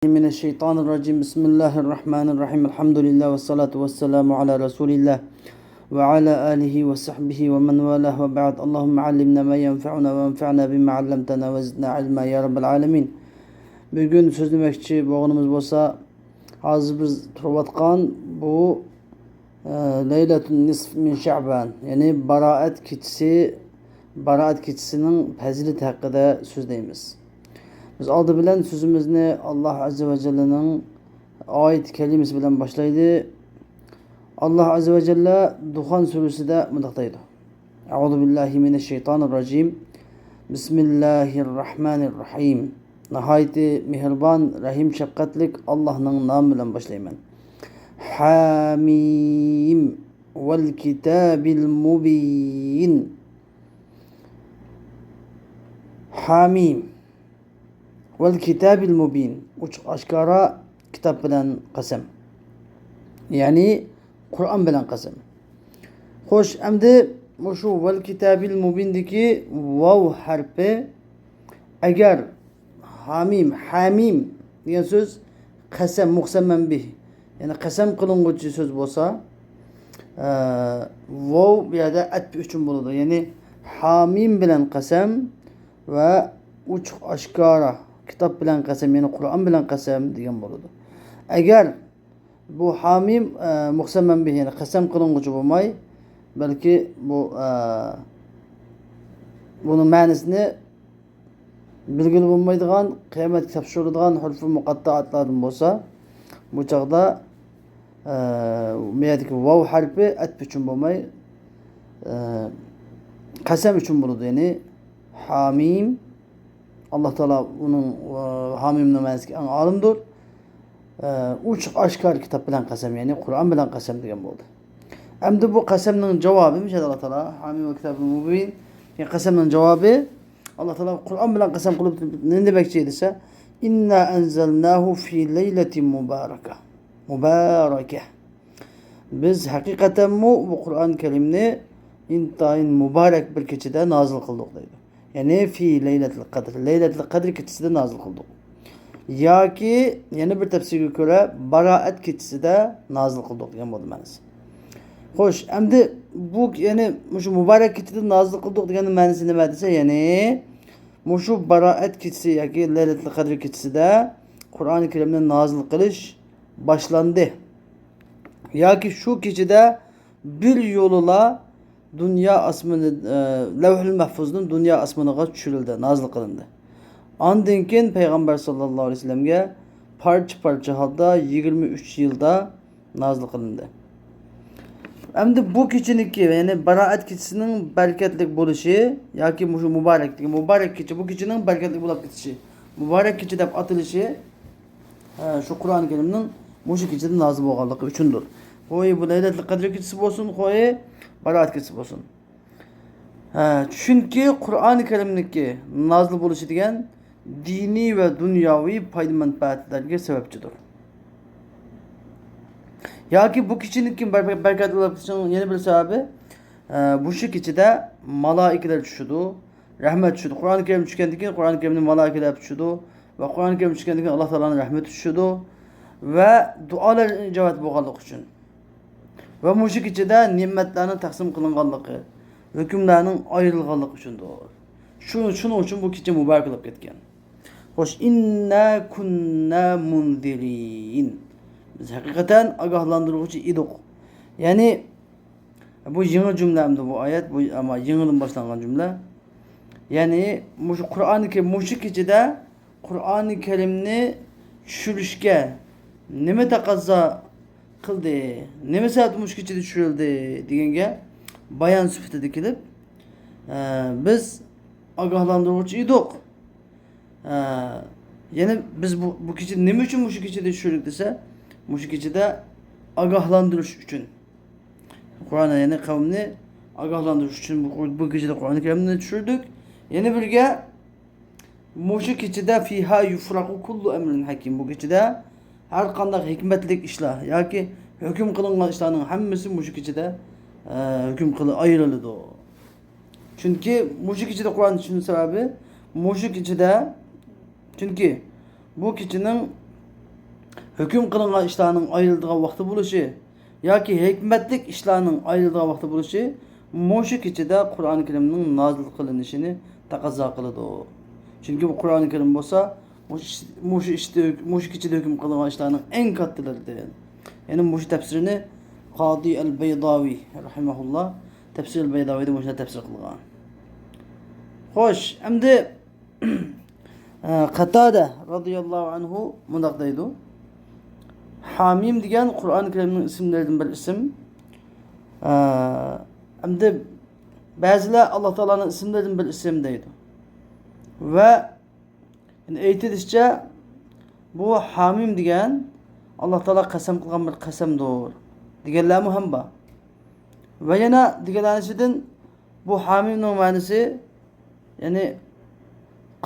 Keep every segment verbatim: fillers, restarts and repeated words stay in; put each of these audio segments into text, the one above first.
من الشيطان الرجيم. بسم الله الرحمن الرحيم. الحمد لله والصلاة والسلام على رسول الله وعلى آله وصحبه ومن والاه وبعد. اللهم علمنا ما ينفعنا وانفعنا بما علمتنا وزدنا علما يا رب العالمين. بۈگۈن سۆزلىمەكچى بولغىنىمىز بولسا، ھازىر بىز تۇرۇۋاتقان بۇ، ئە، لەيلەتۇن نىسف مىن شەئبان، يەنى باراەت كېچىسى، باراەت كېچىسىنىڭ پەزىلىتى ھەققىدە سۆزلەيمىز. بىز ئالدى بىلەن سۆزىمىزنى ئاللاھ ئەززە ۋە جەللىنىڭ ئايەت كەلىمىسى بىلەن باشلايلى. ئاللاھ ئەززە ۋە جەللە دۇخان سۈرىسىدە مۇنداق دەيدۇ. أعوذ بالله من الشيطان الرجيم. بسم الله الرحمن الرحيم. ناھايىتى مېھرىبان، رەھىم، شەپقەتلىك ئاللاھنىڭ نامى بىلەن باشلايمەن. حم. والكتاب المبين. حم. والكتاب المبين. ئوچۇق ئاشكارا كىتاب بىلەن قەسەم. يەنى قۇرئان بىلەن قەسەم. خوش، ئەمدى مۇشۇ ۋەل كىتابىل مۇبىندىكى ۋاۋ ھەرپى، ئەگەر ھامىم، ھامىم دېگەن سۆز قەسەم، مۇقسەمەن بىھ، يەنى قەسەم قىلىنغۇچى سۆز بولسا، ئە، ۋاۋ بۇ يەردە ئەتپى ئۈچۈن بولىدۇ. يەنى ھامىم بىلەن قەسەم ۋە ئوچۇق ئاشكارا كىتاب بىلەن قەسەم، يەنى قۇرئان بىلەن قەسەم دېگەن بولىدۇ. ئەگەر بۇ ھامىم، ئە، مۇقسەمەن بىھ، يەنى قەسەم قىلىنغۇچى بولماي، بەلكى بۇ، ئە، بۇنىڭ مەنىسىنى بىلگىلى بولمايدىغان، قىيامەتكە تاپشۇرۇلىدىغان ھۇرۇفى مۇقەتتائاتلاردىن بولسا، بۇ چاغدا، ئە، بۇ يەردىكى ۋاۋ ھەرپى ئەتپ ئۈچۈن بولماي، ئە، قەسەم ئۈچۈن بولىدۇ. يەنى ھامىم، ئاللاھ تائالا ئۇنىڭ، ئە، ھامىمنىڭ مەنىسىگە ئەڭ ئالىمدۇر. ئە، ئوچۇق ئاشكارا كىتاب بىلەن قەسەم، يەنى قۇرئان بىلەن قەسەم دېگەن بولدى. ئەمدى بۇ قەسەمنىڭ جاۋابى، مۇشۇ ئاللاھ تائالا ھامىم ۋە كىتابىل مۇبىن، يەنى قەسەمنىڭ جاۋابى، ئاللاھ تائالا قۇرئان بىلەن قەسەم قىلىپ نېمە دېمەكچى دېسە، إنا أنزلناه في ليلة مباركة. مۇبارەكە. بىز ھەقىقەتەنمۇ بۇ قۇرئان كەرىمنى ئىنتايىن مۇبارەك بىر كېچىدە نازىل قىلدۇق دەيدۇ. يەنى في ليلة القدر، لەيلەتۇل قەدر كېچىسىدە نازىل قىلدۇق. ياكى يەنە بىر تەپسىرگە كۆرە، باراەت كېچىسىدە نازىل قىلدۇق دېگەن بولدى مەنىسى. خوش، ئەمدى بۇ، يەنى مۇشۇ مۇبارەك كېچىدە نازىل قىلدۇق دېگەننىڭ مەنىسى نېمە دېسە، يەنى مۇشۇ باراەت كېچىسى ياكى لەيلەتۇل قەدر كېچىسىدە قۇرئان كەرىمنى نازىل قىلىش باشلاندى. ياكى شۇ كېچىدە بىر يولىلا دۇنيا ئاسمىنى، ئە، لەۋھۇل مەھفۇزدىن دۇنيا ئاسمىنىغا چۈشۈرۈلدى، نازىل قىلىندى. ئاندىن كېيىن پەيغەمبەر ساللاللاھۇ ئەلەيھى ۋەسەللەمگە پارچە-پارچە ھالدا يىگىرمە ئۈچ يىلدا نازىل قىلىندى. ئەمدى بۇ كېچىنىڭكى، يەنى باراەت كېچىسىنىڭ بەرىكەتلىك بولۇشى ياكى مۇشۇ مۇبارەك دېگەن، مۇبارەك كېچە، بۇ كېچىنىڭ بەرىكەتلىك بولۇپ كېتىشى، مۇبارەك كېچە دەپ ئاتىلىشى، ھە، شۇ قۇرئان كەرىمنىڭ مۇشۇ كېچىدە نازىل بولغانلىقى ئۈچۈندۇر. خوي، بۇ لەيلەتۇل قەدر كېچىسى بولسۇن، خوي، باراەت كېچىسى بولسۇن. ھە، چۈنكى قۇرئان كەرىمنىڭكى نازىل بولۇشى دېگەن دىنىي ۋە دۇنياۋى پايدا-مەنپەئەتلەرگە سەۋەبچىدۇر. ياكى بۇ كېچىنىڭكى بەر-، بەرىكەتلىك بولۇشىنىڭ يەنە بىر سەۋەبى، ھە، مۇشۇ كېچىدە مالائىكىلەر چۈشىدۇ، رەھمەت چۈشىدۇ. قۇرئان كەرىم چۈشكەندىن كېيىن قۇرئان كەرىمنى مالائىكىلەر ئەپ چۈشىدۇ ۋە قۇرئان كەرىم چۈشكەندىن كېيىن ئاللاھ تائالانىڭ رەھمىتى چۈشىدۇ ۋە دۇئالار ئىجابەت بولغانلىقى ئۈچۈن. ۋە مۇشۇ كېچىدە نېمەتلەرنىڭ تەقسىم قىلىنغانلىقى، ھۆكۈملەرنىڭ ئايرىلغانلىقى ئۈچۈندۇر. شۇ، شۇنىڭ ئۈچۈن بۇ كېچە مۇبارەك بولۇپ كەتكەن. خوش، إنا كنا منذرين. بىز ھەقىقەتەن ئاگاھلاندۇرغۇچى ئىدۇق. يەنى، بۇ يېڭى جۈملە ئەمدى بۇ ئايەت، بۇ ئەمما يېڭىدىن باشلانغان جۈملە. يەنى مۇشۇ قۇرئانى كەرىم، مۇشۇ كېچىدە قۇرئانى كەرىمنى چۈشۈرۈشكە نېمە تەقەززا قىلدى؟ نېمە سەۋەبتىن مۇشۇ كېچىدە چۈشۈرۈلدى دېگەنگە بايان سۈپىتىدە كېلىپ، ئە، بىز ئاگاھلاندۇرغۇچى ئىدۇق. ئە، يەنى بىز بۇ، بۇ كېچە نېمە ئۈچۈن مۇشۇ كېچىدە چۈشۈردۇق دېسە، مۇشۇ كېچىدە ئاگاھلاندۇرۇش ئۈچۈن. قۇرئان، يەنى قەۋمنى ئاگاھلاندۇرۇش ئۈچۈن بۇ، بۇ كېچىدە قۇرئان كەرىمنى چۈشۈردۇق. يەنە بىرگە، مۇشۇ كېچىدە فىھا يۇفرەقۇ كۇللۇ ئەمرىن ھەكىم. بۇ كېچىدە ھەر قانداق ھېكمەتلىك ئىشلار ياكى ھۆكۈم قىلىنغان ئىشلارنىڭ ھەممىسى مۇشۇ كېچىدە، ئە، ھۆكۈم قىلىپ ئايرىلىدۇ. چۈنكى مۇشۇ كېچىدە قۇرئان چۈشۈرۈلۈش سەۋەبى، مۇشۇ كېچىدە، چۈنكى بۇ كېچىنىڭ ھۆكۈم قىلىنغان ئىشلارنىڭ ئايرىلىدىغان ۋاقتى بولۇشى ياكى ھېكمەتلىك ئىشلارنىڭ ئايرىلىدىغان ۋاقتى بولۇشى مۇشۇ كېچىدە قۇرئان كەرىمنىڭ نازىل قىلىنىشىنى تەقەززا قىلىدۇ. چۈنكى بۇ قۇرئان كەرىم بولسا مۇشۇ، مۇشۇ ئىشتا، مۇشۇ كېچىدە ھۆكۈم قىلىنغان ئىشلارنىڭ ئەڭ كاتتىلىرىدىن. يەنى مۇشۇ تەپسىرنى قادى ئەل بەيداۋى رەھىمەھۇللا تەپسىر ئەل بەيداۋىدا مۇشۇنداق تەپسىر قىلغان. خوش، ئەمدى قاتادە رازىياللاھۇ ئەنھۇ مۇنداق دەيدۇ: ھامىم دېگەن قۇرئان كەرىمنىڭ ئىسىملىرىدىن بىر ئىسىم. ئەمدى بەزىلەر ئاللا تائالانىڭ ئىسىملىرىدىن بىر ئىسىم دەيدۇ. ۋە يەنە ئېيتىلىشىچە، بۇ ھامىم دېگەن ئاللا تائالا قەسەم قىلغان بىر قەسەمدۇر دېگەنلەرمۇ ھەم بار. ۋە يەنە دېگەنلەرنىڭ ئىچىدىن بۇ ھامىمنىڭ مەنىسى، يەنى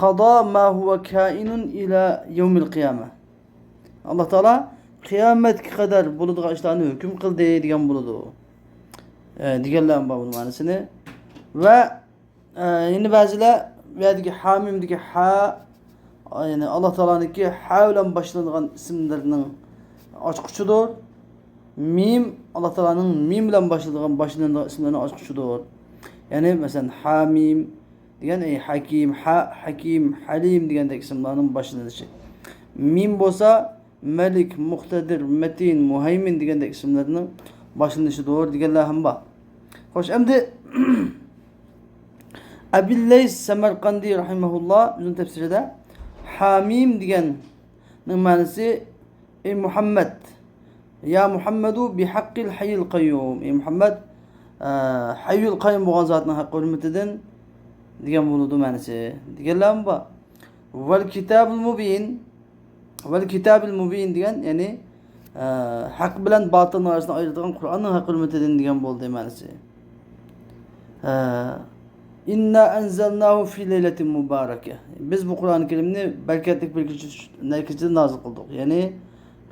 قادا ما ھۇۋە كائىنۇن ئىلە يەۋمىل قىيامە. ئاللا تائالا قىيامەتكە قەدەر بولىدىغان ئىشلارنى ھۆكۈم قىلدى دېگەن بولىدۇ. ئە، دېگەنلەر بار بۇنىڭ مەنىسىنى. ۋە، ئە، يەنە بەزىلەر بۇ يەردىكى ھامىمدىكى ھا، يەنى ئاللا تائالانىڭكى ھا بىلەن باشلىنىدىغان ئىسىملىرىنىڭ ئاچقۇچىدۇر. مىم، ئاللا تائالانىڭ مىم بىلەن باشلىنىدىغان، باشلىنىدىغان ئىسىملىرىنىڭ ئاچقۇچىدۇر. يەنى مەسىلەن، ھامىم دېگەن، ئەي ھەكىم، ھە، ھەكىم، ھەلىم دېگەندەك ئىسىملارنىڭ باشلىنىشى. مىم بولسا مەلىك، مۇقتەدىر، مەتىن، مۇھەيمىن دېگەندەك ئىسىملارنىڭ باشلىنىشىدۇر دېگەنلەر ھەم بار. خوش، ئەمدى ئەبىل لەيس سەمەرقەندى رەھىمەھۇللا ئۆزىنىڭ تەپسىرىدە ھامىم دېگەننىڭ مەنىسى، ئەي مۇھەممەد، يا مۇھەممەدۇ بىھەققىل ھەييىل قەييۇم، ئەي مۇھەممەد، ئە، ھەييۇل قەييۇم بولغان زاتنىڭ ھەققى ھۆرمىتىدىن دېگەن بولىدۇ مەنىسى دېگەنلەرمۇ بار. ۋەل كىتابىل مۇبىن، ۋەل كىتابىل مۇبىن دېگەن، يەنى، ئە، ھەق بىلەن باتىلنىڭ ئارىسىنى ئايرىدىغان قۇرئاننىڭ ھەققى ھۆرمىتىدىن دېگەن بولدى مەنىسى. ئە، ئىننا ئەنزەلناھۇ فى لەيلەتىن مۇبارەكە. بىز بۇ قۇرئان كەرىمنى بەرىكەتلىك بىر كېچە، كېچىدە نازىل قىلدۇق. يەنى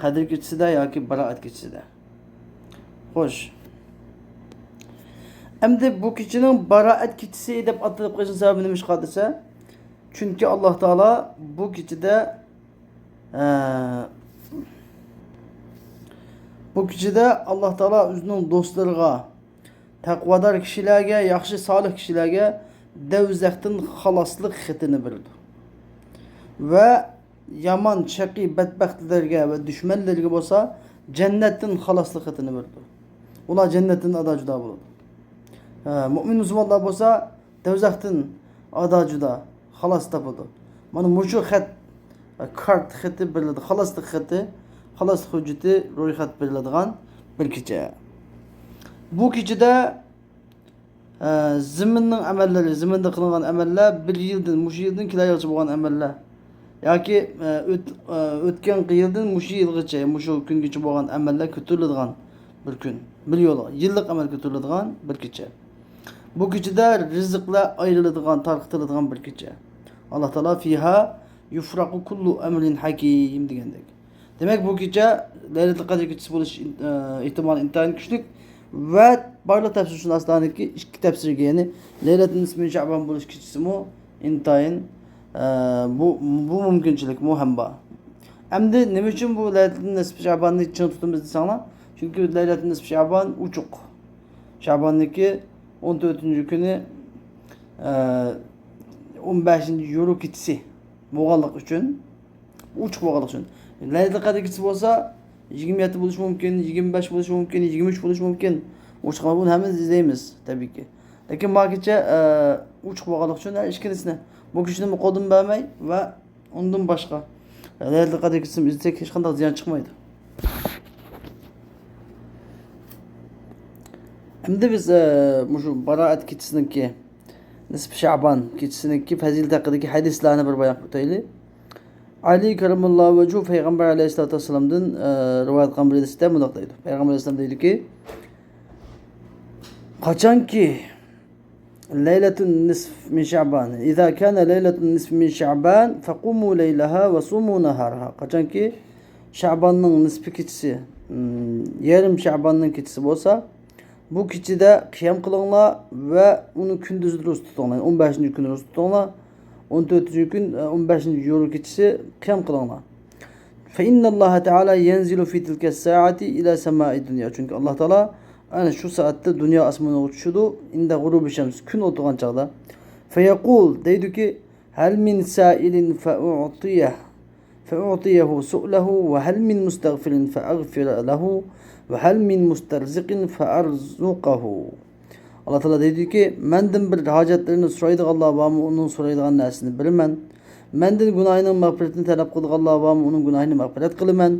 قەدىر كېچىسىدە ياكى بارائەت كېچىسىدە. خوش. ئەمدى بۇ كېچىنىڭ باراءەت كېچىسى دەپ ئاتىلىپ قېلىشنىڭ سەۋەبى نېمىشقا دېسە، چۈنكى ئاللا تائالا بۇ كېچىدە، ئە، بۇ كېچىدە ئاللا تائالا ئۆزىنىڭ دوستلىرىغا، تەقۋادار كىشىلەرگە، ياخشى سالىھ كىشىلەرگە دەۋزەختىن خالاسلىق خېتىنى بېرىدۇ. ۋە يامان، شەقىي، بەتبەختلەرگە ۋە دۈشمەنلىرىگە بولسا جەننەتتىن خالاسلىق خېتىنى بېرىدۇ. ئۇلار جەننەتتىن ئادا جۇدا بولىدۇ. ھە، مۇئمىن مۇسۇلمانلار بولسا دوزاختىن ئادا جۇدا، خالاس تاپىدۇ. مانا مۇشۇ خەت، كارت خېتى بېرىلىدۇ، خالاسلىق خېتى، خالاسلىق ھۆججىتى، رويخەت بېرىلىدىغان بىر كېچە. بۇ كېچىدە ئە، زېمىننىڭ ئەمەللىرى، زېمىندا قىلىنغان ئەمەللەر بىر يىلدىن، مۇشۇ يىلدىن كېلەر يىلغىچە بولغان ئەمەللەر ياكى، ئە، ئۆت-، ئە، ئۆتكەنقى يىلدىن مۇشۇ يىلغىچە، مۇشۇ كۈنگىچە بولغان ئەمەللەر كۆتۈرۈلىدىغان بىر كۈن، بىر يولغا، يىللىق ئەمەل كۆتۈرۈلىدىغان بىر كېچە. بۇ كېچىدە رىزىقلار ئايرىلىدىغان، تارقىتىلىدىغان بىر كېچە. ئاللا تائالا فىھا يۇفرەقۇ كۇللۇ ئەمرىن ھەكىم دېگەندەك. دېمەك، بۇ كېچە لەيلەتۇل قەدىر كېچىسى بولۇش ئىن-، ئە، ئېھتىمالى ئىنتايىن كۈچلۈك ۋە بارلىق تەپسىرشۇناسلارنىڭكى ئىككى تەپسىرگە، يەنى لەيلەتۇل نىسفى مىن شەئبان بولۇش كېچىسىمۇ ئىنتايىن، ئە، بۇ، بۇ مۇمكىنچىلىكمۇ ھەم بار. ئەمدى نېمە ئۈچۈن بۇ لەيلەتۇل نىسفى شەئباننى چىڭ تۇتىمىز دېسەڭلار، چۈنكى لەيلەتۇل نىسفى شەئبان ئوچۇق. شەئباننىڭكى ئون تۆتىنچى كۈنى، ئە، ئون بەشىنچى يورۇ كېچىسى بولغانلىقى ئۈچۈن، ئوچۇق بولغانلىقى ئۈچۈن. لەيلەتۇل قەدىر كېچىسى بولسا يىگىرمە يەتتە بولۇشى مۇمكىن، يىگىرمە بەش بولۇشى مۇمكىن، يىگىرمە ئۈچ بولۇشى مۇمكىن. ئوچۇق، بۇنى ھەممىمىز ئىزدەيمىز، تەبىئىيكى. لېكىن ما كېچە، ئە، ئوچۇق بولغانلىقى ئۈچۈن ھەر ئىككىلىسىنى، بۇ كېچىنى قولدىن بەرمەي ۋە ئۇندىن باشقا لەيلەتۇل قەدىر كېچىسىنى ئىزدىسەك ھېچقانداق زىيان چىقمايدۇ. ئەمدى بىز، ئە، مۇشۇ باراءەت كېچىسىنىڭكى، نىسپى شەئبان كېچىسىنىڭكى پەزىلىتى ھەققىدىكى ھەدىسلەرنى بىر بايان ئۆتەيلى. ئەلى كەررەمەللاھۇ ۋەجھۇ پەيغەمبەر ئەلەيھىسسالاتۇ ۋەسسالامدىن، ئە، رىۋايەت قىلغان بىر ھەدىستە مۇنداق دەيدۇ. پەيغەمبەر ئەلەيھىسسالام دەيدۇكى، قاچانكى لەيلەتۇن نىسف مىن شەئبان، ئىزا كانە لەيلەتۇن نىسف مىن شەئبان فەقۇمۇ لەيلەھا ۋە سۇمۇ نەھارەھا. قاچانكى شەئباننىڭ نىسپى كېچىسى، م، يېرىم شەئباننىڭ كېچىسى بولسا، بۇ كېچىدە قىيام قىلىڭلار ۋە ئۇنى كۈندۈزى روزا تۇتۇڭلار. ئون بەشىنچى كۈنى روزا تۇتۇڭلار. ئون تۆتىنچى كۈن، ئون بەشىنچى يورۇ كېچىسى قىيام قىلىڭلار. فإن الله تعالى ينزل في تلك الساعة إلى سماء الدنيا. چۈنكى ئاللا تائالا ئەنە شۇ سائەتتە دۇنيا ئاسمىنىغا چۈشىدۇ، عند غروب الشمس، كۈن ئولتۇرغان چاغدا. فيقول، دەيدۇكى، هل من سائل فأعطيه، فأعطيه سؤله، وهل من مستغفر فأغفر له، وهل من مسترزق فأرزقه. ئاللا تائالا دەيدۇكى، مەندىن بىر ھاجەتلىرىنى سورايدىغانلار بارمۇ، ئۇنىڭ سورايدىغان نەرسىسىنى بېرىمەن. مەندىن گۇناھىنىڭ مەغپىرىتىنى تەلەپ قىلىدىغانلار بارمۇ، ئۇنىڭ گۇناھىنى مەغپىرەت قىلىمەن.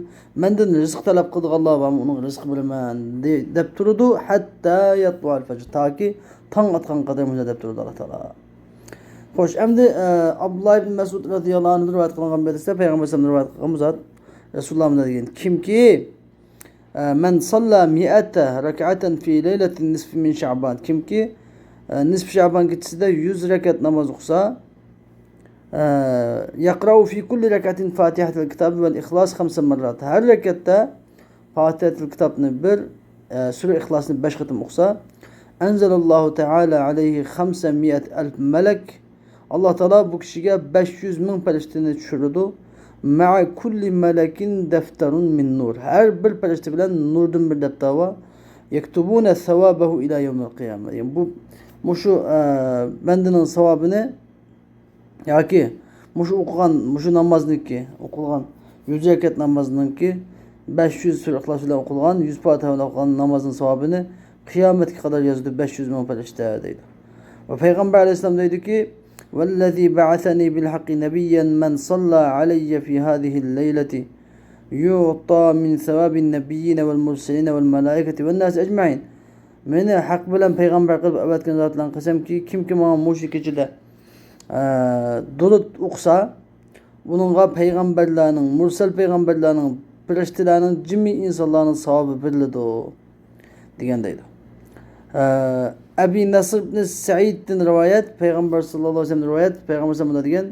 مەندىن رىزىق تەلەپ قىلىدىغانلار بارمۇ، ئۇنىڭغا رىزىق بېرىمەن، دە-، دەپ تۇرىدۇ. حتى يطلع الفجر، تاكى تاڭ ئاتقان قەدەر مۇشۇنداق دەپ تۇرىدۇ ئاللا تائالا. خوش، ئەمدى، ئە، ئابدۇللا ئىبن مەسئۇد رەزىياللاھۇ ئەنھۇدىن رىۋايەت قىلىنغان بىر ھەدىستە پەيغەمبەر ئەلەيھىسسالام رىۋايەت قىلغان بۇ زات، رەسۇلۇللا مۇنداق دېگەن، كىمكى، ئە، من صلى مئة ركعة في ليلة النصف من شعبان، كىمكى، ئە، نىسف شەبان كېچىسىدە يۈز رەكەت ناماز ئوقۇسا، ئە، يقرأ في كل ركعة فاتحة الكتاب والإخلاص خمس مرات، ھەر رەكەتتە فاتىھەتۇل كىتابنى بىر، ئە، سۈرە ئىخلاسنى بەش قېتىم ئوقۇسا، أنزل الله تعالى عليه خمسمائة ألف ملك، ئاللا تائالا بۇ كىشىگە بەش يۈز مىڭ پەرىشتىنى چۈشۈرىدۇ. مع كل ملك دفتر من نور، ھەر بىر پەرىشتە بىلەن نۇردىن بىر دەپتەر بار. يكتبون ثوابه إلى يوم القيامة. يەنى بۇ، مۇشۇ، ئە، بەندىنىڭ ساۋابىنى ياكى مۇشۇ ئوقۇغان، مۇشۇ نامازنىڭكى، ئوقۇلغان يۈز رەكەت نامازنىڭكى، بەش يۈز سۈرە ئىخلاس بىلەن ئوقۇلغان، يۈز پاتىھە بىلەن ئوقۇلغان نامازنىڭ ساۋابىنى قىيامەتكە قەدەر يازىدۇ بەش يۈز مىڭ پەرىشتە، دەيدۇ. ۋە پەيغەمبەر ئەلەيھىسسالام دەيدۇكى، والذي بعثني بالحق نبيا من صلى علي في هذه الليلة يعطى من ثواب النبيين والمرسلين والملائكة والناس أجمعين. مېنى ھەق بىلەن پەيغەمبەر قىلىپ ئەۋەتكەن زات بىلەن قەسەمكى، كىمكى ماڭا مۇشۇ كېچىدە، ئە، دۇرۇت ئوقۇسا، بۇنىڭغا پەيغەمبەرلەرنىڭ، مۇرسەل پەيغەمبەرلەرنىڭ، پەرىشتىلەرنىڭ، جىمى ئىنسانلارنىڭ ساۋابى بېرىلىدۇ، دېگەن دەيدۇ. ئە، ئەبى نەسر ئىبنى سەئىدتىن رىۋايەت، پەيغەمبەر ساللاللاھۇ ئەلەيھى ۋەسەللەم رىۋايەت، پەيغەمبەر ساللاللاھۇ ئەلەيھى ۋەسەللەم مۇنداق دېگەن،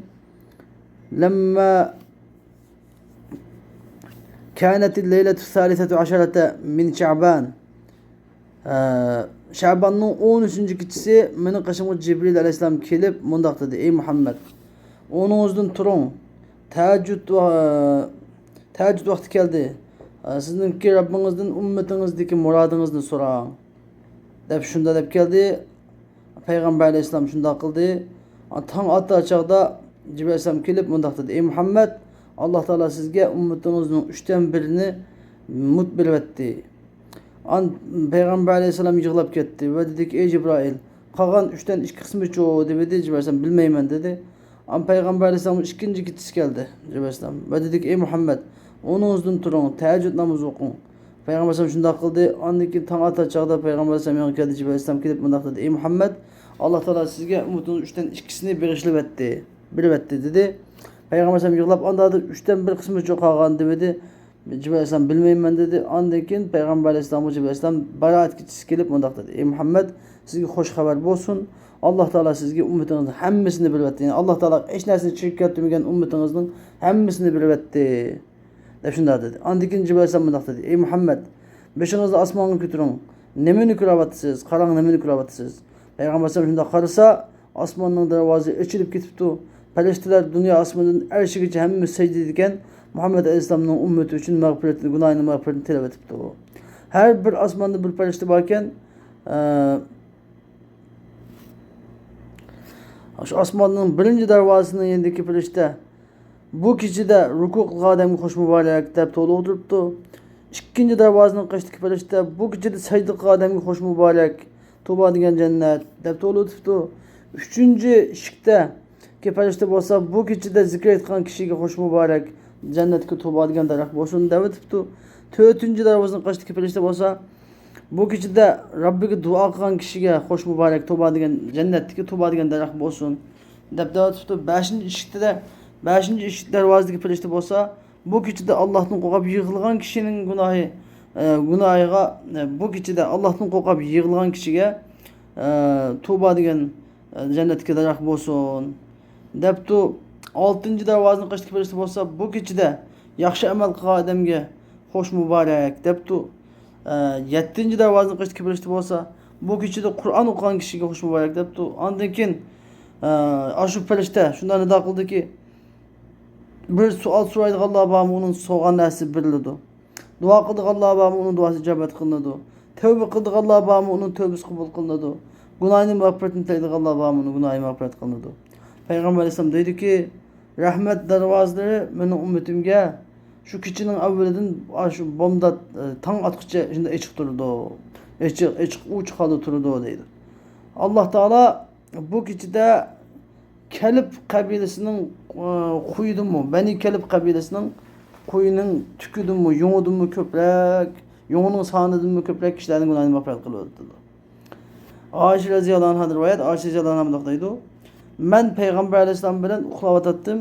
لما كانت الليلة الثالثة عشرة من شعبان. ئە، شەباننىڭ ئون ئۈچىنچى كېچىسى مېنىڭ قېشىمغا جىبرىل ئەلەيھىسسالام كېلىپ مۇنداق دېدى، ئەي مۇھەممەد، ئورنىڭىزدىن تۇرۇڭ، تەھەججۇد ۋە، تەھەججۇد ۋاقتى كەلدى. ئە، سىزنىڭكى رەببىڭىزدىن ئۈممىتىڭىزدىكى مۇرادىڭىزنى سوراڭ، دەپ شۇنداق دەپ كەلدى. پەيغەمبەر ئەلەيھىسسالام شۇنداق قىلدى. تاڭ ئاتار چاغدا جىبرىل ئەلەيھىسسالام كېلىپ مۇنداق دېدى، ئەي مۇھەممەد، ئاللا تائالا سىزگە ئۈممىتىڭىزنىڭ ئۈچتىن بىرىنى مۇت بېرىۋەتتى. ئان-، پەيغەمبەر ئەلەيھىسسالام يىغلاپ كەتتى ۋە دېدىكى، ئەي جىبرائىل، قالغان ئۈچتىن ئىككى قىسمىچۇ؟ دېدى. جىبرىل ئەلەيھىسسالام بىلمەيمەن، دېدى. ئان پەيغەمبەر ئەلەيھىسسالامغا ئىككىنچى كېچىسى كەلدى، جىبرىل ئەلەيھىسسالام، ۋە دېدىكى، ئەي مۇھەممەد، ئورنىڭىزدىن تۇرۇڭ، تەھەججۇد نامىزى ئوقۇڭ. پەيغەمبەر ئەلەيھىسسالام شۇنداق قىلدى. ئاندىن كېيىن تاڭ ئاتار چاغدا پەيغەمبەر ئەلەيھىسسالام يېنىغا كەلدى، جىبرىل ئەلەيھىسسالام كېلىپ مۇنداق دېدى، ئەي مۇھەممەد، ئاللا تائالا سىزگە ئۈممىتىڭىزنىڭ ئۈچتىن ئىككىسىنى بېغىشلىۋەتتى، بېرىۋەتتى، دېدى. پەيغەمبەر ئەلەيھىسسالام يىغلاپ، ئاندا ئۈچتىن بىر قىسمىچۇ قالغان؟ دېدى. جىبرىل ئەلەيھىسسالام بىلمەيمەن، دېدى. ئاندىن كېيىن پەيغەمبەر ئەلەيھىسسالامغا جىبرىل ئەلەيھىسسالام بارائەت كېچىسى كېلىپ مۇنداق دېدى، ئەي مۇھەممەد، سىزگە خوش خەۋەر بولسۇن، ئاللا تائالا سىزگە ئۈممىتىڭىزنىڭ ھەممىسىنى بېرىۋەتتى. يەنى ئاللا تائالا ھېچ نەرسىنى چىرىك كەلتۈرمىگەن ئۈممىتىڭىزنىڭ ھەممىسىنى بېرىۋەتتى، دەپ شۇنداق دېدى. ئاندىن كېيىن جىبرىل ئەلەيھىسسالام مۇنداق دېدى، ئەي مۇھەممەد، بېشىڭىزنى ئاسمانغا كۆتۈرۈڭ، نېمىنى كۆرۈۋاتىسىز؟ قاراڭ، نېمىنى كۆرۈۋاتىسىز؟ پەيغەمبەر ئەلەيھىسسالام شۇنداق قارىسا، ئاسماننىڭ دەرۋازىسى ئېچىلىپ كېتىپتۇ. پەرىشتىلەر دۇنيا ئاسمىنىدىن ئەرشىگىچە ھەممە سەجدىدىكەن، مۇھەممەد ئەلەيھىسسالامنىڭ ئۈممىتى ئۈچۈن مەغپىرەتنى، گۇناھىنىڭ مەغپىرىتىنى تىلەۋېتىپتۇ. ھەر بىر ئاسماندا بىر پەرىشتە باركەن، ئە، شۇ ئاسماننىڭ بىرىنچى دەرۋازىسىنىڭ يېنىدىكى پەرىشتە، بۇ كېچىدە رۇكۇ قىلغان ئادەمگە خوش مۇبارەك، دەپ توۋا ئوقۇپ تۇرۇپتۇ. ئىككىنچى دەرۋازىنىڭ قېشىدىكى پەرىشتە، بۇ كېچىدە سەجدە قىلغان ئادەمگە خوش مۇبارەك، توۋا دېگەن جەننەت، دەپ توۋا ئوقۇپ تۇرۇپتۇ. ئۈچىنچى ئىشىكتىكى پەرىشتە بولسا، بۇ كېچىدە زىكىر ئېيتقان كىشىگە خوش مۇبارەك، جەننەتكە توۋا دېگەن دەرەخ بولسۇن، دەۋېتىپتۇ. تۆتىنچى دەرۋازىنىڭ قېشىدىكى پەرىشتە بولسا، بۇ كېچىدە رەببىگە دۇئا قىلغان كىشىگە خوش مۇبارەك، توۋا دېگەن، جەننەتتىكى توۋا دېگەن دەرەخ بولسۇن، دەپ دەۋېتىپتۇ. بەشىنچى ئىشىكتىدە، بەشىنچى ئىشىك دەرۋازىدىكى پەرىشتە بولسا، بۇ كېچىدە ئاللاھتىن قورقۇپ يىغلىغان كىشىنىڭ گۇناھى، ئە، گۇناھىغا، ئە، بۇ كېچىدە ئاللاھتىن قورقۇپ يىغلىغان كىشىگە، ئە، توۋا دېگەن، ئە، جەننەتتىكى دەرەخ بولسۇن، دەپتۇ. ئالتىنچى دەرۋازىنىڭ قېشىدىكى پەرىشتە بولسا، بۇ كېچىدە ياخشى ئەمەل قىلغان ئادەمگە خوش مۇبارەك، دەپتۇ. ئە، يەتتىنچى دەرۋازىنىڭ قېشىدىكى پەرىشتە بولسا، بۇ كېچىدە قۇرئان ئوقۇغان كىشىگە خوش مۇبارەك، دەپتۇ. ئاندىن كېيىن، ئە، ئاشۇ پەرىشتە شۇنداق نىدا قىلدىكى، بىر سوئال سورايدىغانلار بارمۇ، ئۇنىڭ سورىغان نەرسىسى بېرىلىدۇ. دۇئا قىلىدىغانلار بارمۇ، ئۇنىڭ دۇئاسى ئىجابەت قىلىنىدۇ. تەۋبە قىلىدىغانلار بارمۇ، ئۇنىڭ تەۋبىسى قوبۇل قىلىنىدۇ. گۇناھىنى مەغپىرىتىنى تىلەيدىغانلار بارمۇ، ئۇنىڭ گۇناھى مەغپىرەت قىلىنىدۇ. پەيغەمبەر ئەلەيھىسسالام دەيدۇكى، رەھمەت دەرۋازىلىرى مېنىڭ ئۈممىتىمگە شۇ كېچىنىڭ ئەۋۋىلىدىن شۇ بامدات، ئە، تاڭ ئاتقۇچە شۇنداق ئېچىق تۇرىدۇ. ئېچىق، ئېچىق، ئوچۇق ھالدا تۇرىدۇ دەيدۇ. ئاللا تائالا بۇ كېچىدە كەلب قەبىلىسىنىڭ، ئە، قويىدىنمۇ، بەنى كەلب قەبىلىسىنىڭ قويىنىڭ تۈكىدىنمۇ، يۇڭىدىنمۇ كۆپرەك، يۇڭىنىڭ سانىدىنمۇ كۆپرەك كىشىلەرنىڭ گۇناھىنى مەغپىرەت قىلىۋېتىدۇ. ئائىشە رەزىياللاھۇ ئەنھادىن رىۋايەت، ئائىشە رەزىياللاھۇ ئەنھا مۇنداق دەيدۇ، مەن پەيغەمبەر ئەلەيھىسسالام بىلەن ئۇخلاۋاتاتتىم.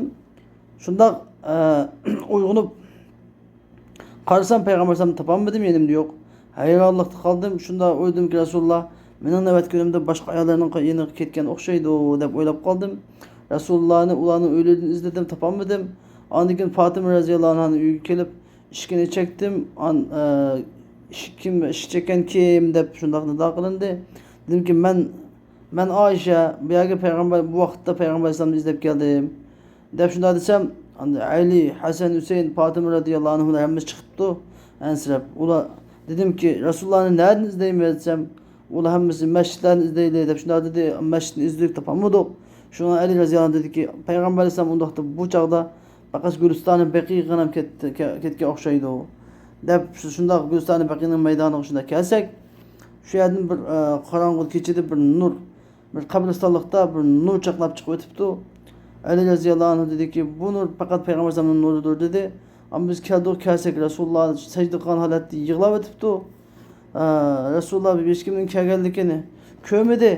شۇنداق، ئە، ئويغىنىپ قارىسام، پەيغەمبەر ئەلەيھىسسالامنى تاپالمىدىم، يېنىمدا يوق. ھەيرانلىقتا قالدىم. شۇنداق ئويلىدىمكى، رەسۇلۇللا مېنىڭ نۆۋەتتىكى كۈنۈمدە باشقا ئاياللارنىڭ يېنىغا كەتكەن ئوخشايدۇ، دەپ ئويلاپ قالدىم. رەسۇلۇللانى ئۇلارنىڭ ئۆيلىرىدىن ئىزدىدىم، تاپالمىدىم. ئاندىن كېيىن پاتىمە رەزىياللاھۇ ئەنھانىڭ ئۆيىگە كېلىپ، ئىشىكىنى چەكتىم. ئان-، ئە، ئىشىك كىم، ئىشىك چەككەن كىم؟ دەپ شۇنداق نىدا قىلىندى. دېدىمكى، مەن، مەن ئائىشە، بۇ يەرگە پەيغەمبەر، بۇ ۋاقىتتا پەيغەمبەر ئەلەيھىسسالامنى ئىزدەپ كەلدىم، دەپ شۇنداق دېسەم، ئەندى ئەلى، ھەسەن، ھۈسەيىن، پاتىمە رەزىياللاھۇ ئەنھۇلار ھەممىسى چىقىپتۇ، ئەنسىرەپ. ئۇلار، دېدىمكى، رەسۇلۇللانى نەدىن ئىزدەيمىز دېسەم، ئۇلار ھەممىسى مەسچىتلەرنى ئىزدەيلى دەپ شۇنداق دېدى. مەسچىتنى ئىزدىدۇق، تاپالمىدۇق. شۇڭا ئەلى رەزىياللاھۇ ئەنھۇ دېدىكى، پەيغەمبەر ئەلەيھىسسالام ئۇنداقتا بۇ چاغدا پەقەت گۈلىستانى بەقىغا كەتتى، كە-، كەتكەن ئوخشايدۇ، دەپ شۇ-، شۇنداق گۈلىستانى بەقىنىڭ مەيدانىغا شۇنداق كەلسەك، شۇ يەردىن بىر، ئە، قاراڭغۇ كېچىدە بىر نۇر، بىر قەبرىستانلىقتا بىر نۇر چاقناپ چىقىۋېتىپتۇ. ئەلى رەزىياللاھۇ ئەنھۇ دېدىكى، بۇ نۇر پەقەت پەيغەمبەر ئەلەيھىسسالامنىڭ نۇرىدۇر، دېدى. ئەمما بىز كەلدۇق، كەلسەك رەسۇلۇللا سەجدە قىلغان ھالەتتە يىغلاۋېتىپتۇ. ئە، رەسۇلۇللا ھېچكىمنىڭ كەلگەنلىكىنى كۆرمىدى.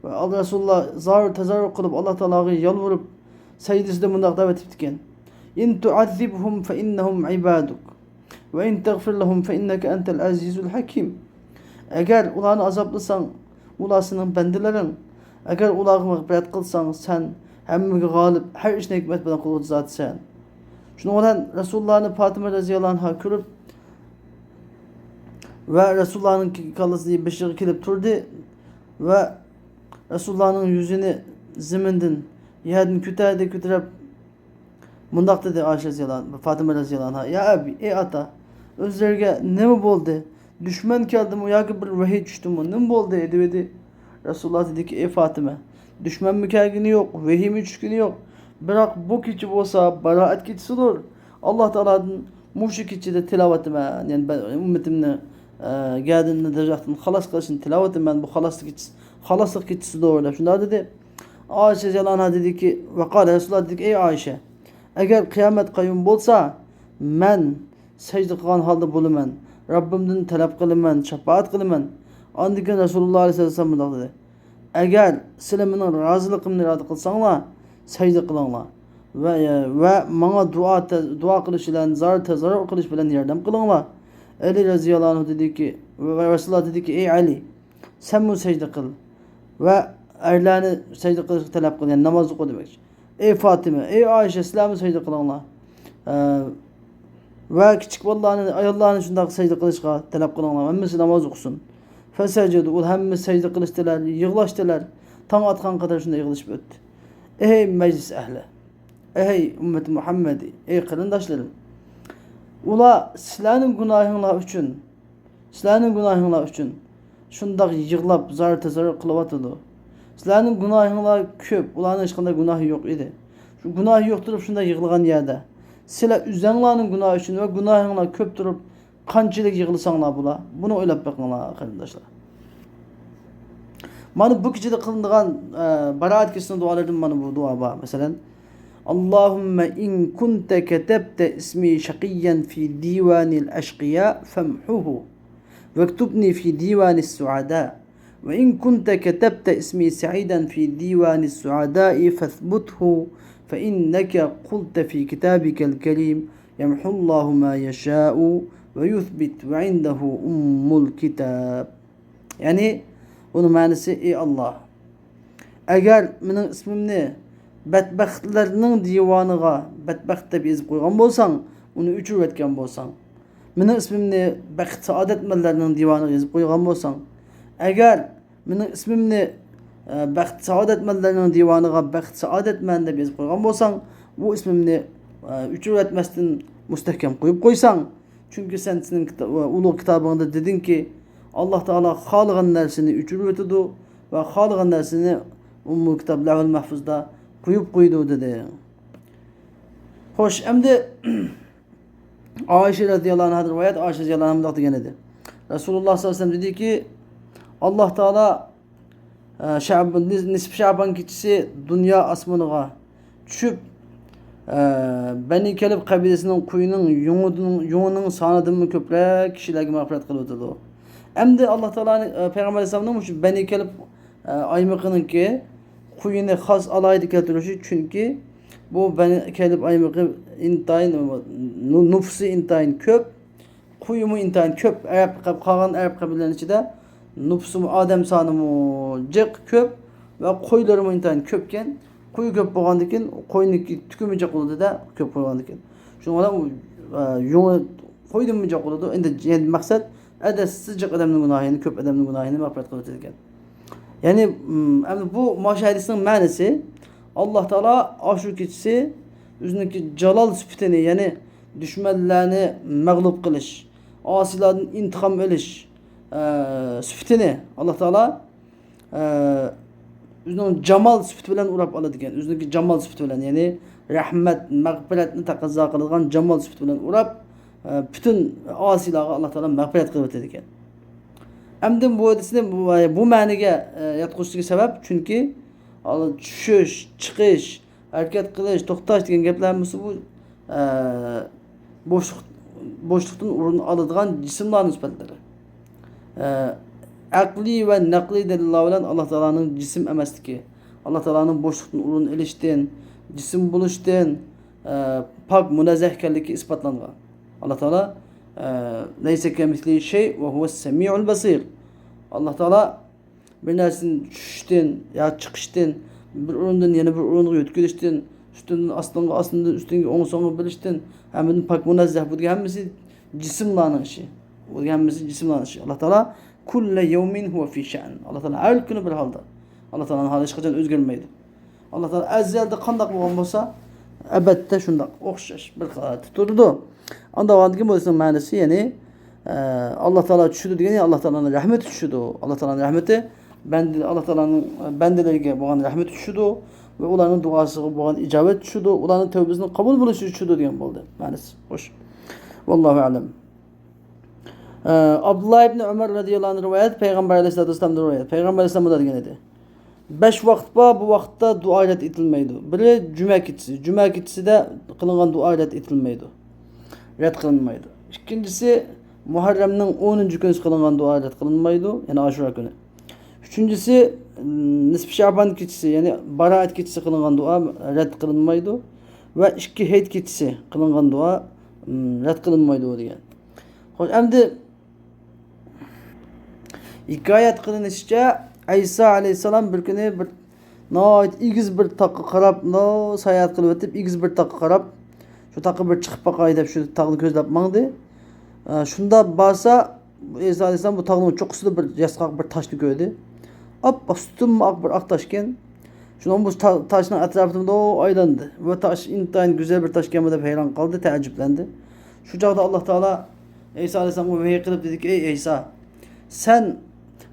ۋە رەسۇلۇللا زار تەزەررۇ قىلىپ، ئاللا تائالاغا يالۋۇرۇپ، سەجدىسىدە مۇنداق دەپ ئېيتىپتىكەن، إن تعذبهم فإنهم عبادك وإن تغفر لهم فإنك أنت العزيز الحكيم. ئەگەر ئۇلارنى ئازابلىساڭ، ئۇلار سېنىڭ بەندىلىرىڭ. ئەگەر ئۇلارغا مەغپىرەت قىلساڭ، سەن ھەممىگە غالىب، ھەر ئىشنى ھېكمەت بىلەن قىلغۇچى زاتسەن. شۇنىڭ بىلەن رەسۇلۇللانى پاتىمە رەزىياللاھۇ ئەنھا كۆرۈپ، ۋە رەسۇلۇللانىڭ كاللىسى بېشىغا كېلىپ تۇردى ۋە رەسۇلۇللانىڭ يۈزىنى زېمىندىن، يەردىن كۆتەردى، كۆتۈرۈپ، مۇنداق دېدى ئائىشە رەزىياللاھۇ ئەنھا، پاتىمە رەزىياللاھۇ ئەنھا، يا ئەبى، ئەي ئاتا، ئۆزلىرىگە نېمە بولدى؟ دۈشمەن كەلدىمۇ ياكى بىر ۋەھىي چۈشتىمۇ؟ نېمە بولدى؟ دېۋىدى. رەسۇلۇللا دېدىكى، ئەي پاتىمە، دۈشمەنمۇ كەلگىنى يوق، ۋەھىيمۇ چۈشكىنى يوق. بىراق بۇ كېچە بولسا بارائەت كېچىسىدۇر. ئاللا تائالادىن مۇشۇ كېچىدە تىلاۋەتىمەن، يەنى بە-، ئۈممىتىمنى، ئە، گەدىنىنى دوزاختىن خالاس قىلىشنى تىلاۋەتىمەن، بۇ خالاسلىق كېچىسى، خالاسلىق كېچىسىدۇر، دەپ شۇنداق دېدى. ئائىشە رەزىياللاھۇ ئەنھا دېدىكى، ۋەقالە، رەسۇلۇللا دېدىكى، ئەي ئائىشە، ئەگەر قىيامەت قايۇم بولسا، مەن سەجدە قىلغان ھالدا بولىمەن، رەببىمدىن تەلەپ قىلىمەن، شاپائەت قىلىمەن. ئاندىن كېيىن رەسۇلۇللا ئەلەيھىسسالام مۇنداق دېدى، ئەگەر سىلەر مېنىڭ رازىلىقىمنى ئىرادە قىلساڭلار، سەجدە قىلىڭلار ۋە، ۋە ماڭا دۇئا، دۇئا قىلىش بىلەن، زار تەزەررۇ قىلىش بىلەن ياردەم قىلىڭلار. ئەلى رەزىياللاھۇ ئەنھۇ دېدىكى، ۋە رەسۇلۇللا دېدىكى، ئەي ئەلى، سەنمۇ سەجدە قىل ۋە ئەرلەرنى سەجدە قىلىشقا تەلەپ قىل، يەنى ناماز ئوقۇ دېمەكچى. ئەي فاتىمە، ئەي ئائىشە، سىلەرمۇ سەجدە قىلىڭلار. ئە، ۋە كىچىك بالىلارنى، ئاياللارنى شۇنداق سەجدە قىلىشقا تەلەپ قىلىڭلار، ھەممىسى ناماز ئوقۇسۇن. فەسەجەدۇ، ئۇلار ھەممىسى سەجدە قىلىشتىلەر، يىغلاشتىلەر، تاڭ ئاتقان قەدەر شۇنداق يىغلىشىپ ئۆتتى. ئەي مەجلىس ئەھلى، ئەي ئۈممىتى مۇھەممەدى، ئەي قېرىنداشلىرىم، ئۇلار سىلەرنىڭ گۇناھىڭلار ئۈچۈن، سىلەرنىڭ گۇناھىڭلار ئۈچۈن شۇنداق يىغلاپ، زار تەزەررۇ قىلىۋاتىدۇ. سىلەرنىڭ گۇناھىڭلار كۆپ، ئۇلارنىڭ ھېچقانداق گۇناھى يوق ئىدى. شۇ گۇناھى يوق تۇرۇپ شۇنداق يىغلىغان يەردە، سىلەر ئۆزەڭلارنىڭ گۇناھى ئۈچۈن ۋە گۇناھىڭلار كۆپ تۇرۇپ قانچىلىك يىغلىساڭلار بولا، بۇنى ئويلاپ بېقىڭلار، قېرىنداشلار. مانا بۇ كېچىدە قىلىنىدىغان، ئە، باراەت كېچىسىنىڭ دۇئالىرىدىن مانا بۇ دۇئا بار. مەسىلەن، اللهم إن كنت كتبت اسمي شقيا في ديوان الأشقياء فامحه، واكتبني في ديوان السعداء، وإن كنت كتبت اسمي سعيدا في ديوان السعداء فاثبته، فإنك قلت في كتابك الكريم، يمحو الله ما يشاء ويثبت وعنده أم الكتاب. يەنى، بۇنىڭ مەنىسى، ئى ئاللا، ئەگەر مېنىڭ ئىسمىمنى بەتبەختلەرنىڭ دىۋانىغا بەتبەخت دەپ يېزىپ قويغان بولساڭ، ئۇنى ئۆچۈرۈۋەتكەن بولساڭ، مېنىڭ ئىسمىمنى بەخت سائادەتمەنلەرنىڭ دىۋانىغا يېزىپ قويغان بولساڭ، ئەگەر مېنىڭ ئىسمىمنى، ئە، بەخت سائادەتمەنلەرنىڭ دىۋانىغا بەخت سائادەتمەن دەپ يېزىپ قويغان بولساڭ، بۇ ئىسمىمنى ئە، ئۆچۈرۈۋەتمەستىن مۇستەھكەم قويۇپ قويساڭ، چۈنكى سەن سېنىڭ كىتا-، ئۇلۇغ كىتابىڭدا دېدىڭكى، ئاللا تائالا خالىغان نەرسىنى ئۆچۈرۈۋېتىدۇ ۋە خالىغان نەرسىنى ئۇممۇل كىتاب لەۋھۇل مەھفۇزدا قويۇپ قويىدۇ، دېدى. خوش، ئەمدى ئائىشە رەزىياللاھۇ ئەنھادىن رىۋايەت، ئائىشە رەزىياللاھۇ ئەنھا مۇنداق دېگەن ئىدى. رەسۇلۇللاھ سەللەللاھۇ ئەلەيھى ۋەسەللەم دېدىكى، ئاللا تائالا ئە، شەب-، نىس-، نىسپى شەبان كېچىسى دۇنيا ئاسمىنىغا چۈشۈپ، ئە، بەنى كەلب قەبىلىسىنىڭ قۇيىنىڭ يۇڭىدىن-، يۇڭىنىڭ سانىدىنمۇ كۆپرەك كىشىلەرگە مەغپىرەت قىلىۋېتىدۇ. ئەمدى ئاللا تائالانىڭ، ئە، پەيغەمبەر ئەلەيھىسسالامنىڭ مۇشۇ بەنى كەلب، ئە، ئايمىقىنىڭكى قۇيىنى خاس ئالاھىدە كەلتۈرۈشى، چۈنكى بۇ بەنى كەلب ئايمىقى ئىنتايىن، نۇ-، نوپۇسى ئىنتايىن كۆپ. قۇيىمۇ ئىنتايىن كۆپ. ئەرەب قەب-، قالغان ئەرەب قەبىلىلەرنىڭ ئىچىدە نوپۇسىمۇ، ئادەم سانىمۇ جىق كۆپ ۋە قويلىرىمۇ ئىنتايىن كۆپكەن. قوي كۆپ بولغاندىكىن، قوينىڭكى تۈكىمۇ جىق بولىدۇ-دە، كۆپ قويغاندىكىن. شۇنىڭ بىلەن ئۇ، ئە، يۇڭى قويدىنمۇ جىق بولىدۇ. ئەمدى، ئەمدى مەقسەت، ئەدەتسىز جىق ئادەمنىڭ گۇناھىنى، كۆپ ئادەمنىڭ گۇناھىنى مەغپىرەت قىلىۋېتىدىكەن. يەنى، ئەمدى بۇ مانا شۇ ھەدىسنىڭ مەنىسى، ئاللا تائالا ئاشۇ كېچىسى ئۆزىنىڭكى جالال سۈپىتىنى، يەنى دۈشمەنلەرنى مەغلۇپ قىلىش، ئاسىيلاردىن ئىنتىقام ئېلىش، ئە، سۈپىتىنى ئاللا تائالا، ئە، ئۆزىنىڭ جامال سۈپىتى بىلەن ئوراپ ئالىدىكەن. ئۆزىنىڭكى جامال سۈپىتى بىلەن، يەنى رەھمەت، مەغپىرەتنى تەقەززا قىلىدىغان جامال سۈپىتى بىلەن ئوراپ، ئە، پۈتۈن ئاسىيلارغا ئاللا تائالا مەغپىرەت قىلىۋېتىدىكەن. ئەمدى بۇ ھەدىسنى بۇ، بۇ مەنىگە، ئە، ياتقۇزۇشتىكى سەۋەب، چۈنكى چۈشۈش، چىقىش، ھەرىكەت قىلىش، توختاش دېگەن گەپلەر ھەممىسى بۇ، ئە، بوشلۇق، بوشلۇقتىن ئورۇن ئالىدىغان جىسىملارنىڭ سۈپەتلىرى. ئە، ئەقلىي ۋە نەقلىي دەلىللار بىلەن ئاللا تائالانىڭ جىسىم ئەمەسلىكى، ئاللا تائالانىڭ بوشلۇقتىن ئورۇن ئېلىشتىن، جىسىم بولۇشتىن، ئە، پاك، مۇنەززەھ ئىكەنلىكى ئىسپاتلانغان. ئاللا تائالا، ئە، لەيسە كەمىسلىھى شەي ۋە ھۇۋەس سەمىئۇل بەسىر. ئاللا تائالا بىر نەرسىدىن چۈشۈشتىن يا چىقىشتىن، بىر ئورۇندىن يەنە بىر ئورۇنغا يۆتكىلىشتىن، ئۈستۈندىن ئاستىڭغا، ئاستىندىن ئۈستۈنگە، ئوڭ سوڭغا بېرىشتىن ھەممىدىن پاك مۇنەززەھ. بۇ دېگەن ھەممىسى جىسىملارنىڭ ئىشى. بۇ دېگەن ھەممىسى جىسىملارنىڭ ئىشى. ئاللا تائالا كۇللە يەۋمىن ھۇۋە فى شەئن. ئاللا تائالا ھەر كۈنى بىر ھالدا. ئاللا تائالانىڭ ھالى ھېچقاچان ئۆزگەرمەيدۇ. ئاللا تائالا ئەزەلدە قانداق بولغان بولسا، ئەبەدتە شۇنداق ئوخشاش بىر ھالەتتە تۇرىدۇ. ئانداق بولغاندىكىن بۇ سۆزنىڭ مەنىسى، يەنى، ئە، ئاللا تائالا چۈشىدۇ دېگەن، يەنى ئاللا تائالانىڭ رەھمىتى چۈشىدۇ. ئاللا تائالانىڭ رەھمىتى بەندە، ئاللا تائالانىڭ، ئە، بەندىلىرىگە بولغان رەھمىتى چۈشىدۇ ۋە ئۇلارنىڭ دۇئاسىغا بولغان ئىجابەت چۈشىدۇ، ئۇلارنىڭ تەۋبىسىنىڭ قوبۇل بولۇشى چۈشىدۇ دېگەن بولدى مەنىسى. خوش. ۋاللاھۇ ئەلەم. ئە، ئابدۇللا ئىبنى ئۆمەر رەزىياللاھۇ ئەنھۇ رىۋايەت، پەيغەمبەر ئەلەيھىسسالاتۇ ۋەسسالامدىن رىۋايەت. پەيغەمبەر ئەلەيھىسسالام مۇنداق دېگەن ئىدى. بەش ۋاقىت بار، بۇ ۋاقىتتا دۇئا رەت ئېتىلمەيدۇ. بىرى جۈمە كېچىسى. جۈمە كېچىسىدە قىلىنغان دۇئا رەت ئېتىلمەيدۇ. رەت قىلىنمايدۇ. ئىككىنچىسى، مۇھەررەمنىڭ ئونىنچى كۈنى قىلىنغان دۇئا رەت قىلىنمايدۇ. يەنى ئاشۇرا كۈنى. ئۈچىنچىسى، نىسپى شەبان كېچىسى، يەنى باراەت كېچىسى قىلىنغان دۇئا رەت قىلىنمايدۇ. ۋە ئىككى ھېيت كېچىسى قىلىنغان دۇئا، رەت قىلىنمايدۇ دېگەن. خوش، ئەمدى ھېكايەت قىلىنىشىچە، ئەيسا ئەلەيھىسسالام بىر كۈنى بىر ناھايىتى ئېگىز بىر تاغقا قاراپ، مۇنداق ساياھەت قىلىۋېتىپ، ئېگىز بىر تاغقا قاراپ، شۇ تاغقا بىر چىقىپ باقاي دەپ، شۇ تاغنى كۆزلەپ ماڭدى. ئە، شۇنداق بارسا، ئەيسا ئەلەيھىسسالام بۇ تاغنىڭ چوققىسىدا بىر ياسقاق بىر تاشنى كۆردى. ئاپئاق، سۈتۈنمۇ ئاق بىر ئاق تاشكەن. شۇنىڭ بۇ تا-، تاشنىڭ ئەتراپىدا مۇنداق ئايلاندى. بۇ تاش ئىنتايىن گۈزەل بىر تاشكەن بۇ دەپ ھەيران قالدى، تەئەججۈپلەندى. شۇ چاغدا ئاللا تائالا ئەيسا ئەلەيھىسسالامغا ۋەھىي قىلىپ دېدىكى، ئەي ئەيسا، سەن،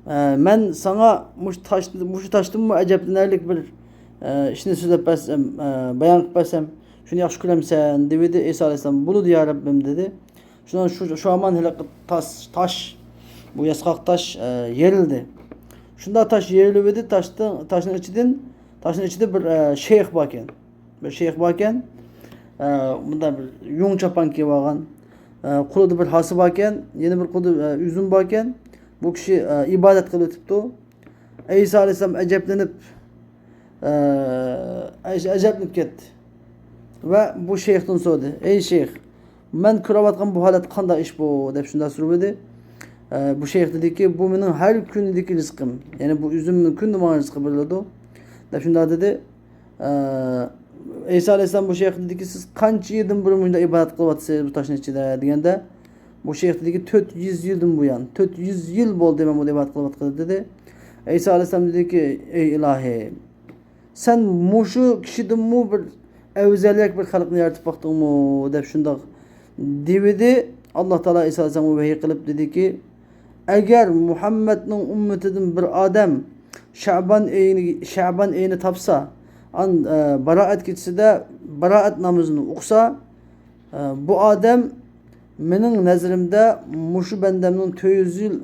ئە، مەن ساڭا مۇشۇ تاش، مۇشۇ تاشتىنمۇ ئەجەبلىنەرلىك بىر، ئە، ئىشنى سۆزلەپ بەرسەم، ئە، بايان قىلىپ بەرسەم، شۇنى ياخشى كۆرەمسەن؟ دېۋىدى. ئەيسا ئەلەيھىسسالام، بولىدۇ يا رەببىم، دېدى. شۇنىڭ شۇ، شۇ ھامان ھېلىقى تاس-، تاش، بۇ ياسقاق تاش، ئە، يېرىلدى. شۇنداق تاش يېرىلىۋىدى، تاشتىن، تاشنىڭ ئىچىدىن، تاشنىڭ ئىچىدە بىر، ئە، شەيخ باركەن. بىر شەيخ باركەن. ئە، بۇنداق بىر يۇڭ چاپان كىيىۋالغان. ئە، قولىدا بىر ھاسا باركەن، يەنە بىر قولىدا، ئە، ئۈزۈم باركەن. بۇ كىشى، ئە، ئىبادەت قىلىۋېتىپتۇ. ئەيسا ئەلەيھىسسالام ئەجەبلىنىپ، ئە، ئەج-، ئەجەبلىنىپ كەتتى. ۋە بۇ شەيختىن سورىدى، ئەي شەيخ، مەن كۆرۈۋاتقان بۇ ھالەت قانداق ئىش بۇ؟ دەپ شۇنداق سورىۋىدى. ئە، بۇ شەيخ دېدىكى، بۇ مېنىڭ ھەر كۈنىدىكى رىزقىم. يەنى بۇ ئۈزۈمنىڭ كۈندە ماڭا رىزقى بېرىلىدۇ، دەپ شۇنداق دېدى. ئە، ئەيسا ئەلەيھىسسالام بۇ شەيخ دېدىكى، سىز قانچە يىلدىن بۇرۇن مۇشۇنداق ئىبادەت قىلىۋاتىسىز بۇ تاشنىڭ ئىچىدە؟ دېگەندە، بۇ شەيخ دېدىكى، تۆت يۈز يىلدىن بۇيان، تۆت يۈز يىل بولدى مەن بۇنى ئىبادەت قىلىۋاتقىلى، دېدى. ئەيسا ئەلەيھىسسالام دېدىكى، ئەي ئىلاھىم، سەن مۇشۇ كىشىدىنمۇ بىر ئەۋزەلرەك بىر خەلقنى يارىتىپ باقتىڭمۇ؟ دەپ شۇنداق دېۋىدى. ئاللا تائالا ئەيسا ئەلەيھىسسالامغا ۋەھىي قىلىپ دېدىكى، ئەگەر مۇھەممەدنىڭ ئۈممىتىدىن بىر ئادەم شەبان ئېيىنى، شەبان ئېيىنى تاپسا، ئان-، ئە، باراەت كېچىسىدە باراەت نامىزىنى ئوقۇسا، ئە، بۇ ئادەم مېنىڭ نەزىرىمدە مۇشۇ بەندەمنىڭ تۆت يۈز يىل